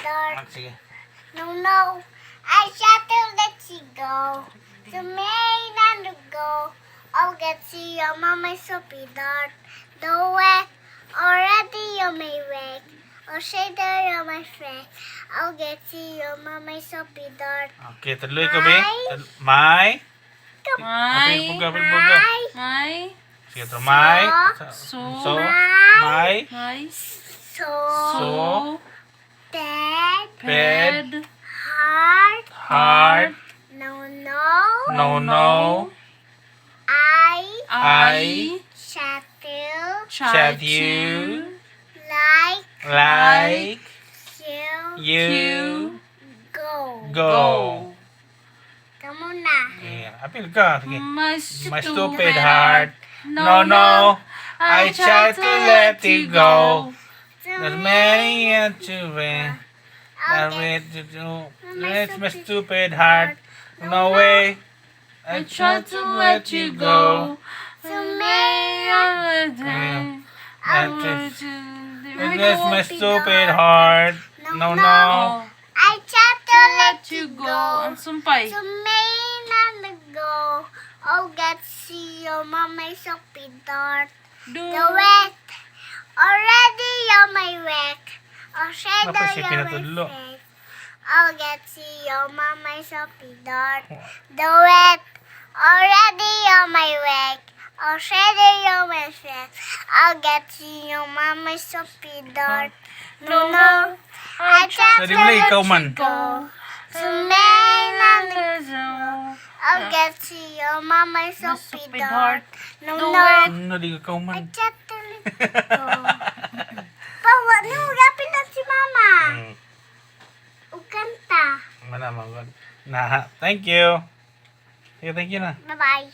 dart. Ah, sige. No, I shall to let you go. To may not go. I'll get to your mama soapy dart. Do it already you may wake. I'll say that you're my friend. I'll get to your mama soapy dart. Okay, tuloy ko, be. My. My. My. Apil puga, apil puga. My My. Sige, to my. So. So. My. My. My. So, So. Bed Bed. Bed. Heart. Heart. No. No. I I. Chattel Chat you. Like Like. You You. go. Go. Kamu na. Okay, apil ka. Sige. My My stupid heart. No. I tried to let you go. There's many and to win. I'll That get way to do. It's my stupid heart. No way. I tried to let you go. To may That is, it is my stupid heart. No. I tried to let Let you go. Ang sumpay. To may not go. I'll get see your mama soapy dart. Do. The wet. Already you're my wreck. I'll say Dapat that siya you're my pinatudlo. Friend. I'll get see your mama soapy dart. The wet. Already you're my wreck. I'll say that you're my friend. I'll get see your mama soapy dart. No. I tried Sa to di mo lang let ikaw you man. go. To may not I'll get to your mama soapy Stupid dart. heart. No, Do no. it. Ano, di ka I man. tried to let you go. Bawa, no, gapin na si mama. Ug kanta. Mana, man. Na, thank you. Sige, thank you na. Bye-bye.